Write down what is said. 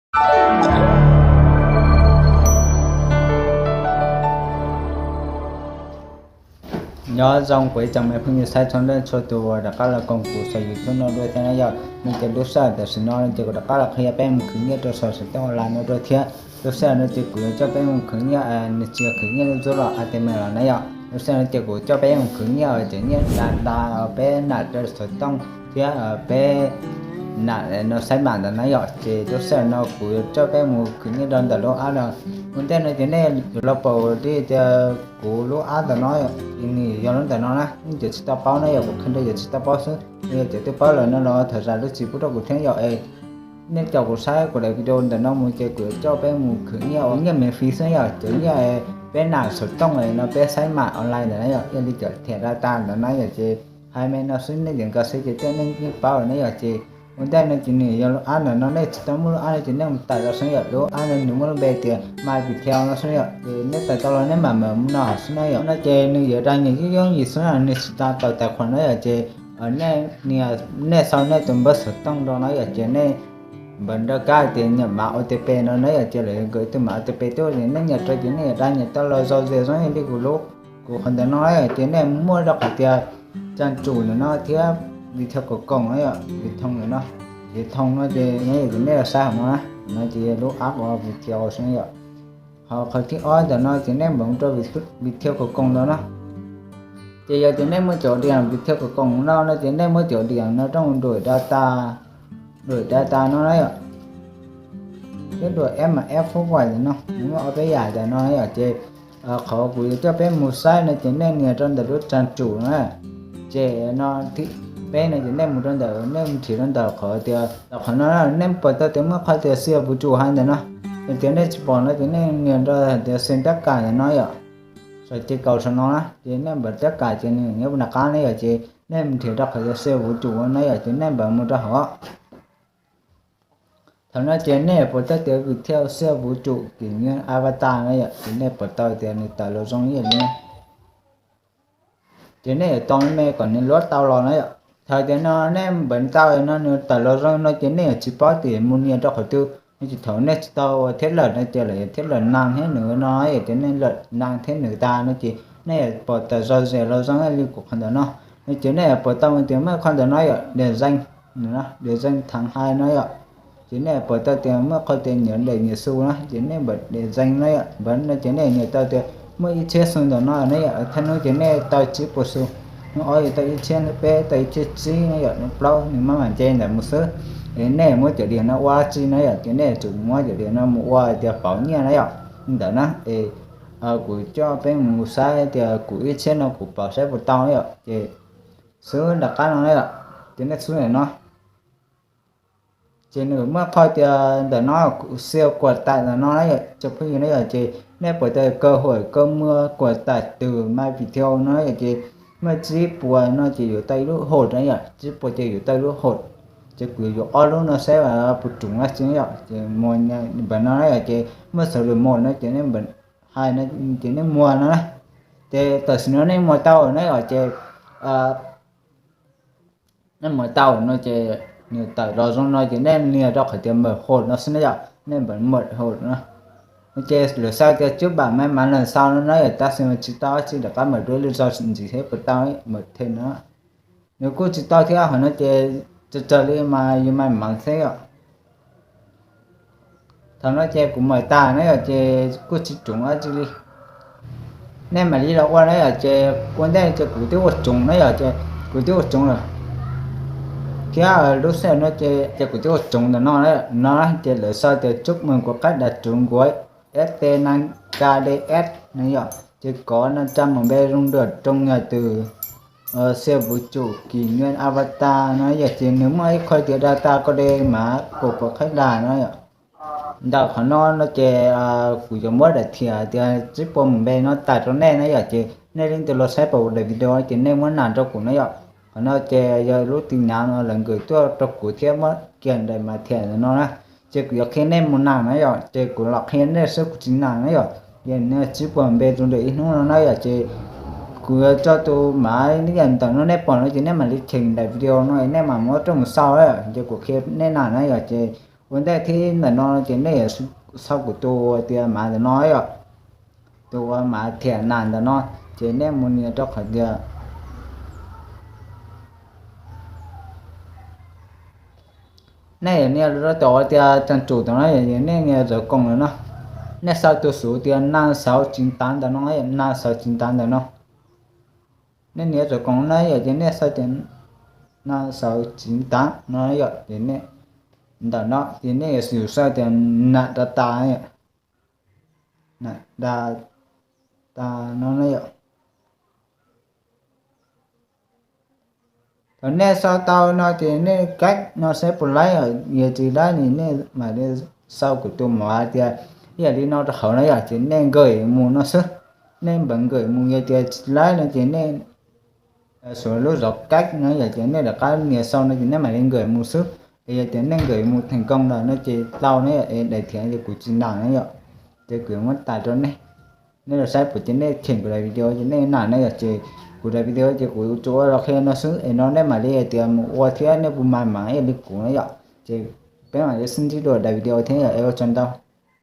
Nyob zoo kuv ib tsoom me phooj ywg saib txhua leej txhua tus uas rov qab los koom kuv saum YouTube no dua thiab na yom. No ces lub sij hawm tam sim no no ces kuv rov qab los qhia peb mus khwv nyiaj rau saum xov tooj online no dua thiab. Lub sij hawm no ces kuv yuav coj peb mus khwv nyiaj, nws tsis yog khwv nyiaj lub ntxub los A T M los na yom. Lub sij hawm no ces kuv coj peb mus khwv nyiaj, cov nyiaj da da, peb nam rau xov tooj thiab peb nam no xaib mam ntawd na yom. Ces lub sij hawm no kuv yuav coj peb mus khwv nyiaj rau ntawm lub app no. Ua ntej no ces nej yuav los pom li tias kuv lub app ntawm no, nws yog lub ntawm no na, nej yuav tsis tau paub na yom, kuv qhia rau yus tsis tau paub xwb. Yog cov twb paub lawm no los thov zam lub txim pub rau kuv thiab yom. Es nej caum kuv saib kuv daim video ntawm no mus ces kuv yuav coj peb mus khwv nyiaj ua nyiaj miv fis xwb yom, cov nyiaj peb nam xov tooj no peb xaib mam online ntawd na yom, yog li cov thiam data ntawd na yom. Ces hais me no xwb nej yeej nkag siab ces tej nej yeej paub lawm na yom. Ces ua ntej no ces nws yog lub app ntawm no, nej tsis tau muaj lub app no ces nej mus tải los xwb yom. Lub app no nws muaj lub npe tias My Viettel no xwb yom. Ces nej tải tau los nej mam mam mus no xwb na yom. No ces nws yuav da nyiaj yooj yooj yim xwb na, nws tsis tas tawm tài khoản na yom. Ces nej nias, nej sau nej tus npawb xov tooj rau no yom, ces nej npawb rau kab tias nyiam mã O T P no na yom, ces lawv yuav nkag tus mã O T P tuaj ces nej nyiam rau ces nej yuav da nyiam tau los zoo zoo li kuv lub, kuv qhov ntawm no na yom. Ces nej muaj rau qhov tias trang chủ ntawm no thiab Viettel Công Cộng na yom, Viettel Công Cộng ntawm no, Viettel Công Cộng no ces nej yuav, nej los saib hauv no na, no ces lub app uas Viettel xwb yom. Ho qhov thib ob ntawm no ces nej npawb mus rau Viettel Công Cộng ntawm no. Ces yog tias nej muaj cov điểm Viettel Công Cộng no no ces nej muab cov điểm no rau mus đổi data, đổi data no na yom. Thiab đổi M F Phúc Hoài ntawm no, nws muaj ob peb yam ntawm no yom. Ces qhov kuv yuav coj peb mus saib no ces nej nias rau ntawm lub trang chủ na. Ces no thib peb no ces nej mus rau ntawm, nej mus nrhiav rau ntawm qhov tias, qhov no nej pom tau tias muaj qhov tias xem ví dụ hais ntawm no. Yog tias nej tsis pom no ces nej nias rau hais tias xem tất cả ntawm no yom. Saum ces kaum saum no na, ces nej npawb tất cả ces nws nyob puag nram qab ne yom, ces nej mus nrhiav rau qhov tias xem ví dụ na yom, ces nej npawb mus rau hauv. Thaum no ces nej pom tau tias Viettel xem ví dụ kỷ niệm avatar na yom, ces nej pom tau tias nws tawm los zoo ib yam li no. Ces nej yuav tos me kom nws load tau los na yom. Thaum tias no nej npawb tau no nws tawm los zoo no ces nej yuav tsis paub tias mus nias rau qhov twg no, ces thaum nej tsis tau ua thiab lawm no ces lawv yuav thiab lawm nag thiab nws no yom, ces nej lawm nag thiab nws tas no ces nej yuav pom tawm zom zaws los zoo li kuv qhov ntawm no. No ces nej yuav pom tau tias muaj qhov ntawm no yom, điểm danh, điểm danh tháng hai no yom. Ces nej pom tau tias muaj qhov tias nyias daim nyias xu na, ces nej npawb điểm danh no yom, npawb no ces nej nyias tau tias muaj ib txhiab xu ntawm no na yom, thaj hnub ces nej tau tsib puas xu, hnub ob yog tau ib txhiab, hnub peb tau ib txhiab tsib na yom, hnub plaub nws maj mam nce ntawd mus xwb. Es nej muab cov điểm no ua dab tsi na yom, ces nej yuav tsum muab cov điểm no mus ua tias pauv nyiaj na yom. Li ntawd na, es kuv coj peb mus saib tias kuv ib txhiab no kuv pauv saib puas tau na yom, ces xub nram qab no na yom, ces nej xub ntawm no. Ces nws muaj qhov tias ntawm no xem quà tặng ntawm no na yom, tsoom phooj ywg na yom, ces nej pom tias cơ hội, cơ hội mua quà tặng từ My Viettel no yom, ces muaj tsib puas no ces yuav tau ib lub hột na yom, tsib puas ces yuav tau ib lub hột. Ces kuv yuav ob lub no saib puas trúng dab tsi na yom, ces npawb no na yom, ces muaj số lượng một no ces nej hais no ces nej mua no na. Ces tam sim no nej mua tau na yom, ces nej mua tau no ces nws tawm los zoo no ces nej nias rau qhov tias mở hột no xwb na yom, nej npawb mở hột no. Ces lawv sau tias trước bạn may mắn lần sau no na yom, tab sis mas tsis tau dab tsi, rov qab mở dua lwm zaus ntxiv thiab puas tau, mở thêm no. Nws kuj tsis tau thiab, qhov no ces tsawg tsawg li mas yus may mắn xwb yom. Thaum no ces kuv mở tài na yom, ces kuj tsis trúng dab tsi li. Nej mam li los ua na yom, ces ua ntej ces kuv twb ua trúng na yom, ces kuv twb ua trúng lawm. Thiab lub sij hawm no ces kuv twb ua trúng ntawm no, no ces lawv sau tias chúc mừng của khách đã trúng gói S T năm K D S no yom, ces có năm trăm M B rung được trong nhà từ xe vũ trụ kỷ nguyên avatar no yom, ces nws muaj ib qho tias data có đe mã của khách hàng no yom. Ntawm qhov no no ces kuv yuav muab daim thiab tias tsib puas M B no tải rau nej na yom, ces nej leej twg los saib pom daim video ces nej muab nam rau kuv na yom. Qhov no ces yog lub tin nhắn no lawv nkws tuaj rau kuv thiab muab kiag daim mã thiab no na. Ces kuv yuav qhia nej mus nam na yom, ces kuv los qhia nej xwb kuv tsis nam na yom. Ces nws tsib puas M B rau ntawm ib hnub no na yom, ces kuv yuav tso tus mã ib yam ntawm no nej pom no ces nej mam li cheem daim video no nej mam muab rau mus sau na yom, ces kuv qhia nej nam na yom, ces Ua ntej thib ntawm no ces nej yuav xauj kuv tus tias mav ntawm no yom, tus uas mav thiam nas ntawm no, ces nej mus nias rau qhov tias nej yuav nias rau tom tias tseem tsum tom no yom, nej nias tawv koom lawm no, nej xauj tus xuv tias nas xauv tsis tav ntawm no, nas xauv tsis tav ntawm no. Nej nias tawv koom no yom, ces nej xauj tias nas xauv tsis tav no yom, ces nej ntawm no ces nej yuav xauj tias nas da tas, nas da tas no yom. Thaum nej xauj tau no ces nej kaib no saib puas laib, yog tsis laib ni nej mam li xauj kuv tus mav tias ib yam li no rau hauv no yom, ces nej nkag mus no xwb. Nej npaj nkag mus, yog tias tsis laib no ces nej xuas lub zov kaib no yom, ces nej rov qab nias xauj no ces nej mam li nkag mus xwb. Es yog tias nej nkag mus theem koom lawm no ces tau no yom, es daim thiab ces kuv tsis nam no yom, ces kuv yuav muab tas rau nej. Nej los saib puas ces nej cheem kuv daim video ces nej nam no yom, ces kuv daim video ces kuv tsuas ua los qhia no xwb, es no nej mam li hais tias mus ua thiab nej puas mas mas ib yam li kuv no yom, ces peb mam li sib ntsib dua daim video thiab yom, es ua tsaug ntau.